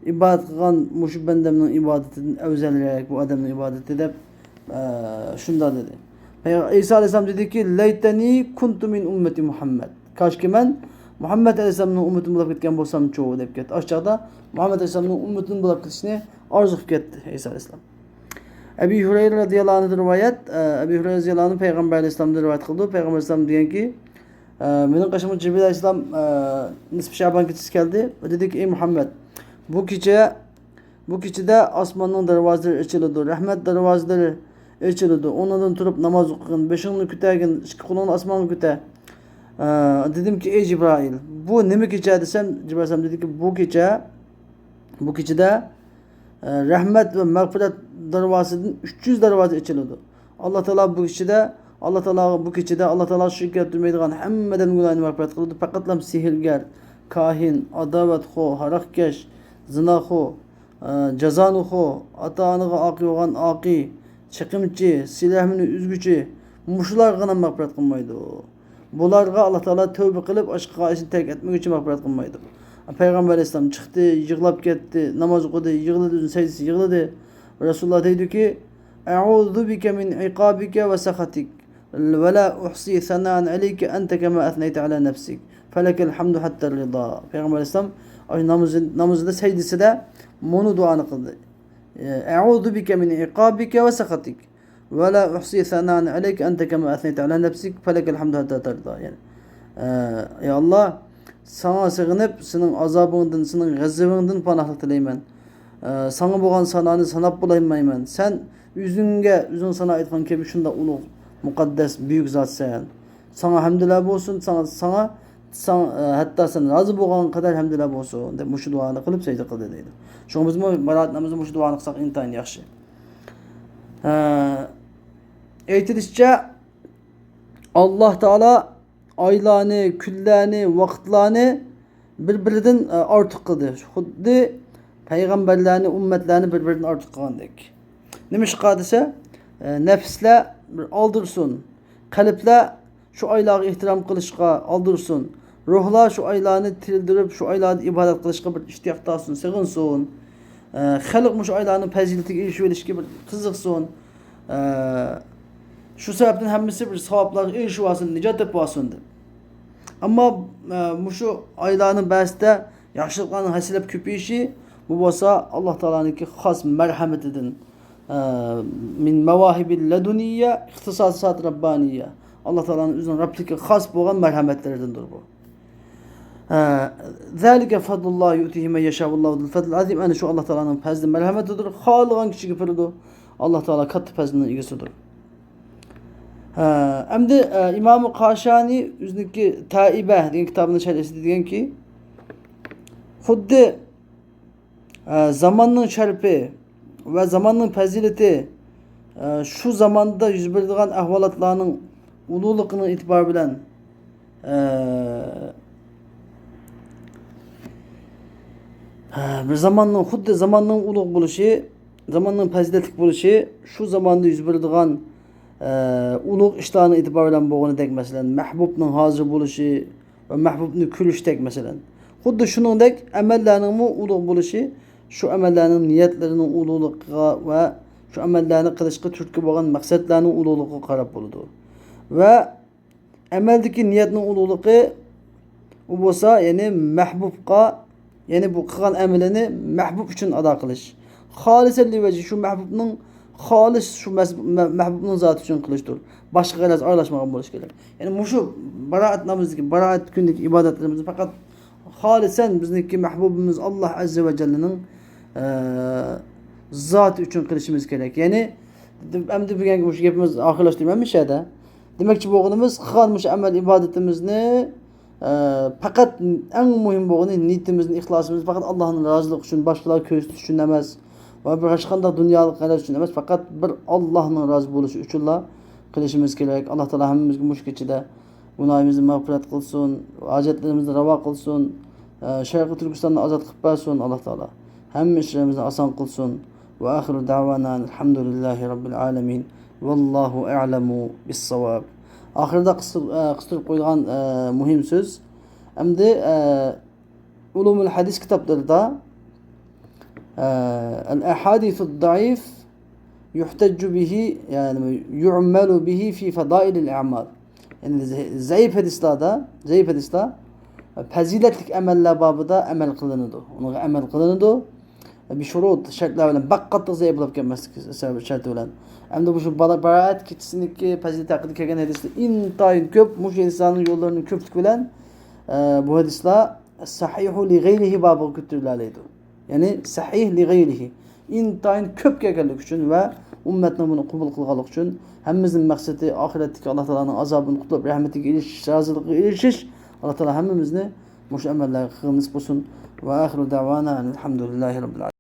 ئىبادەت قىلغان مۇشۇ بەندەمنىڭ ئىبادىتىدىن ئەۋزەلرەك بۇ ئادەمنىڭ ئىبادىتى دەپ، ئە، شۇنداق دېدى. پەيغ-، ئەيسا ئەلەيھىسسالام دېدىكى، لەيتەنى كۇنتۇ مىن ئۈممەتى مۇھەممەد. كاشكى مەن مۇھەممەد ئەلەيھىسسالامنىڭ ئۈممىتىدىن بولۇپ كەتكەن بولسامچۇ دەپ كەتتى. ئاشۇ چاغدا مۇھەممەد ئەلەيھىسسالامنىڭ ئۈممىتىدىن بولۇپ كېتىشنى ئارزۇ قىلىپ كەتتى ئەيسا ئەلەيھىسسالام. ئەبى ھۇرەيرە رەزىياللاھۇ ئەنھۇدىن رىۋايەت، ئە، ئەبى ھۇرەيرە رەزىياللاھۇ ئەنھۇ پەيغەمبەر ئەلەيھىسسالامدىن رىۋايەت قىلىدۇ. پەيغەمبەر ئەلەيھىسسالام دېگەنكى، ئە، مېنىڭ قېشىمغا جىبرىل ئەلەيھىسسالام، ئە، نىسپى شەبان كېچىسى كەلدى. ئۇ دېدىكى، ئەي مۇھەممەد، بۇ كېچە، بۇ كېچىدە ئاسماننىڭ دەرۋازىلىرى ئېچىلىدۇ، رەھمەت دەرۋازىلىرى ئېچىلىدۇ. ئورنۇڭدىن تۇرۇپ ناماز ئوقۇغىن، بېشىڭنى كۆتەرگىن، ئىككى قولۇڭنى ئاسمانغا كۆتەر. ئە، دېدىمكى، ئەي جىبرائىل، بۇ نېمە كېچە دېسەم، جىبرىل ئەلەيھىسسالام دېدىكى، بۇ كېچە، بۇ كېچىدە، ئە، رەھمەت ۋە مەغپىرەت دەرۋازىسىدىن ئۈچ يۈز دەرۋازا ئېچىلىدۇ. ئاللا تائالا بۇ كېچىدە، ئاللا تائالا بۇ كېچىدە ئاللا تائالا شىرك كەلتۈرمەيدىغان ھەممە ئادەمنىڭ گۇناھىنى مەغپىرەت قىلىدۇ. پەقەتلا سېھىرگەر، كاھىن، ئاداۋەتخور، ھاراقكەش، زىناخور، ئە، جازانىخور، ئاتا-ئانىغا ئاقى بولغان ئاقى، چېقىمچى، سىلەھمىنى ئۈزگۈچى، مۇشۇلارغىلا مەغپىرەت قىلمايدۇ. بۇلارغا ئاللا تائالا تەۋبە قىلىپ، ئاشقا ئىشنى تەرك ئەتمىگۈچە مەغپىرەت قىلمايدۇ. پەيغەمبەر ئەلەيھىسسالام چىقتى، يىغلاپ كەتتى، ناماز ئوقۇدى، يىغلىدى، ئۆزىنىڭ سەجدىسى يىغلىدى. رەسۇلۇللا دەيدۇكى، أعوذ بك من عقابك وسخطك، ولا أحصي ثناء عليك أنت كما أثنيت على نفسك، فلك الحمد حتى الرضا. پەيغەمبەر ئەلەيھىسسالام ئاشۇ نامىزى-، نامىزىدا سەجدىسىدە مۇنۇ دۇئانى قىلدى. أعوذ بك من عقابك وسخطك، ولا أحصي ثناء عليك أنت كما أثنيت على نفسك، فلك الحمد حتى ترضى. يەنى، ئە، ئەي ئاللا، ساڭا سېغىنىپ، سېنىڭ ئازابىڭدىن، سېنىڭ غەزىپىڭدىن پاناھلىق تىلەيمەن. ئە، ساڭا بولغان سانانى ساناپ بولالمايمەن. سەن ئۆزۈڭگە ئۆزۈڭ سانا ئېيتقان كەبى شۇنداق ئۇلۇغ، مۇقەددەس، بۈيۈك زاتسەن. ساڭا ھەمدۇلار بولسۇن، ساڭا، ساڭا، ساڭا، ئە، ھەتتا سەن رازى بولغان قەدەر ھەمدۇلار بولسۇن، دەپ مۇشۇ دۇئانى قىلىپ سەجدە قىلدى دەيدۇ. شۇڭا بىزمۇ باراەت نامىزىدا مۇشۇ دۇئانى قىلساق ئىنتايىن ياخشى. ئە، ئېيتىلىشىچە، ئاللا تائالا ئايلارنى، كۈنلەرنى، ۋاقىتلارنى بىر-بىرىدىن، ئە، ئارتۇق قىلدى. خۇددى پەيغەمبەرلەرنى، ئۈممەتلەرنى بىر-بىرىدىن ئارتۇق قىلغاندەك. نېمىشقا دېسە، ئە، نەپسلەر بىر ئالدىرىسۇن، قەلبلەر شۇ ئايلارغا ئېھتىرام قىلىشقا ئالدىرىسۇن، روھلار شۇ ئايلارنى تىرىلدۈرۈپ، شۇ ئايلاردا ئىبادەت قىلىشقا بىر ئىشتىياق تارتسۇن، سېغىنسۇن. ئە، خەلق مۇشۇ ئايلارنىڭ پەزىلىتىگە ئېرىشىۋېلىشكە بىر قىزىقسۇن. ئە، شۇ سەۋەبتىن ھەممىسى بىر ساۋابلارغا ئېرىشىۋالسۇن، نىجات تېپىۋالسۇن دەپ. ئەمما، ئە، مۇشۇ ئايلارنىڭ بەزىسىدە ياخشىلىقلارنىڭ ھەسسىلەپ كۆپىيىشى، بۇ بولسا ئاللا تائالانىڭكى خاس مەرھەمىتىدىن، ئە، من مەۋاھىبىل لەدۇنىيە، ئىختىساسات رەببانىيە. ئاللا تائالانىڭ ئۆزىنىڭ رەبلىكىگە خاس بولغان مەرھەمەتلىرىدىندۇر بۇ. ئە، ذلك فضل الله يؤتيه من يشاء والله ذو الفضل العظيم. ئەنە شۇ ئاللا تائالانىڭ پەزلى مەرھەمىتىدۇر. خالىغان كىشىگە بېرىدۇ. ئاللا تائالا كاتتا پەزلىنىڭ ئىگىسىدۇر. ھە، ئەمدى، ئە، ئىمامى قاشانى ئۆزىنىڭكى تائىبە دېگەن كىتابىنىڭ شەرھىسىدە دېگەنكى، خۇددى، ئە، زاماننىڭ شەرىپى ۋە زاماننىڭ پەزىلىتى، ئە، شۇ زاماندا يۈز بېرىدىغان ئەھۋالاتلارنىڭ ئۇلۇغلۇقىنىڭ ئېتىبارى بىلەن، ئە، ھە، بىر زاماننىڭ، خۇددى زاماننىڭ ئۇلۇغ بولۇشى، زاماننىڭ پەزىلەتلىك بولۇشى، شۇ زاماندا يۈز بېرىدىغان، ئە، ئۇلۇغ ئىشلارنىڭ ئېتىبارى بىلەن بولغىنىدەك، مەسىلەن، مەھبۇبنىڭ ھازىر بولۇشى ۋە مەھبۇبنى كۆرۈشتەك، مەسىلەن. خۇددى شۇنىڭدەك ئەمەللەرنىڭمۇ ئۇلۇغ بولۇشى، شۇ ئەمەللەرنىڭ نىيەتلىرىنىڭ ئۇلۇغلۇقىغا ۋە شۇ ئەمەللەرنى قىلىشقا تۈرتكە بولغان مەقسەتلەرنىڭ ئۇلۇغلۇقىغا قاراپ بولىدۇ. ۋە ئەمەلدىكى نىيەتنىڭ ئۇلۇغلۇقى، ئۇ بولسا، يەنى مەھبۇبقا، يەنى بۇ قىلغان ئەمىلىنى مەھبۇب ئۈچۈن ئادا قىلىش. خالىسەن لىۋەجھى، شۇ مەھبۇبنىڭ خالىس، شۇ مەس-، مە-، مەھبۇبنىڭ زاتى ئۈچۈن قىلىشتۇر. باشقا غەرەز ئارىلاشمىغان بولۇشى كېرەك. يەنى مۇشۇ باراەت نامىزىدىكى، باراەت كۈنىدىكى ئىبادەتلىرىمىزنى پەقەت خالىسەن بىزنىڭكى مەھبۇبىمىز ئاللا ئەززە ۋە جەللىنىڭ، ئە، زاتى ئۈچۈن قىلىشىمىز كېرەك. يەنى، ئەمدى بۈگۈنكى مۇشۇ گېپىمىزنى ئاخىرلاشتۇرىمەن مۇشۇ يەردە. دېمەكچى بولغىنىمىز، قىلغان مۇشۇ ئەمەل ئىبادىتىمىزنى، ئە، پەقەت ئەڭ مۇھىم بولغىنى نىيىتىمىزنى، ئىخلاسىمىزنى پەقەت ئاللانىڭ رازىلىقى ئۈچۈن، باشقىلارغا كۆرسىتىش ئۈچۈن ئەمەس ۋە بىر ھېچقانداق دۇنيالىق غەرەز ئۈچۈن ئەمەس، پەقەت بىر ئاللانىڭ رازى بولۇشى ئۈچۈنلا قىلىشىمىز كېرەك. ئاللا تائالا ھەممىمىزگە مۇشۇ كېچىدە گۇناھىمىزنى مەغپىرەت قىلسۇن، ھاجەتلىرىمىزنى راۋا قىلسۇن، ئە، شەرقىي تۈركىستاننى ئازاد قىلىپ بەرسۇن ئاللا تائالا. ھەممە ئىشلىرىمىزنى ئاسان قىلسۇن. وآخر دعوانا أن الحمد لله رب العالمين. والله أعلم بالصواب. ئاخىرىدا قىس-، ئە، قىستۇرۇپ قويىدىغان، ئە، مۇھىم سۆز. ئەمدى، ئە، ئۇلۇمۇل ھەدىس كىتابلىرىدا، ئە، الأحاديث الضعيف يحتج به، يەنى يعمل به في فضائل الأعمال. يەنى زە-، زەئىپ ھەدىسلەردە، زەئىپ ھەدىسلەر پەزىلەتلىك ئەمەللەر بابىدا ئەمەل قىلىنىدۇ. ئۇنىڭغا ئەمەل قىلىنىدۇ. بىشۇرۇت، شەرتلەر بىلەن، بەك قاتتىق زەئىپ بولۇپ كەلمەسلىك شەرتى بىلەن. ئەمدى مۇشۇ بارا-، باراەت كېچىسىنىڭكى پەزىلىتى ھەققىدە كەلگەن ھەدىسلەر ئىنتايىن كۆپ. مۇشۇ ھەدىسلەرنىڭ يوللىرىنىڭ كۆپلۈكى بىلەن، ئە، بۇ ھەدىسلەر سەھىھۇ لىغەيرىھى بابىغا كۆتۈرۈلەلەيدۇ. يەنى سەھىھ لىغەيرىھى. ئىنتايىن كۆپ كەلگەنلىكى ئۈچۈن ۋە ئۈممەتنىڭ بۇنى قوبۇل قىلغانلىقى ئۈچۈن ھەممىمىزنىڭ مەقسىتى ئاخىرەتتىكى ئاللا تائالانىڭ ئازابىدىن قۇتۇلۇپ، رەھمىتىگە ئېرىشىش، رازىلىقىغا ئېرىشىش. ئاللا تائالا ھەممىمىزنى مۇشۇ ئەمەللەرگە قىلغان نېسىپ قىلسۇن. ۋە ئاخىرۇ دەۋانا ئەنىل ھەمدۇلىللاھى رەببىل ئالەمىن.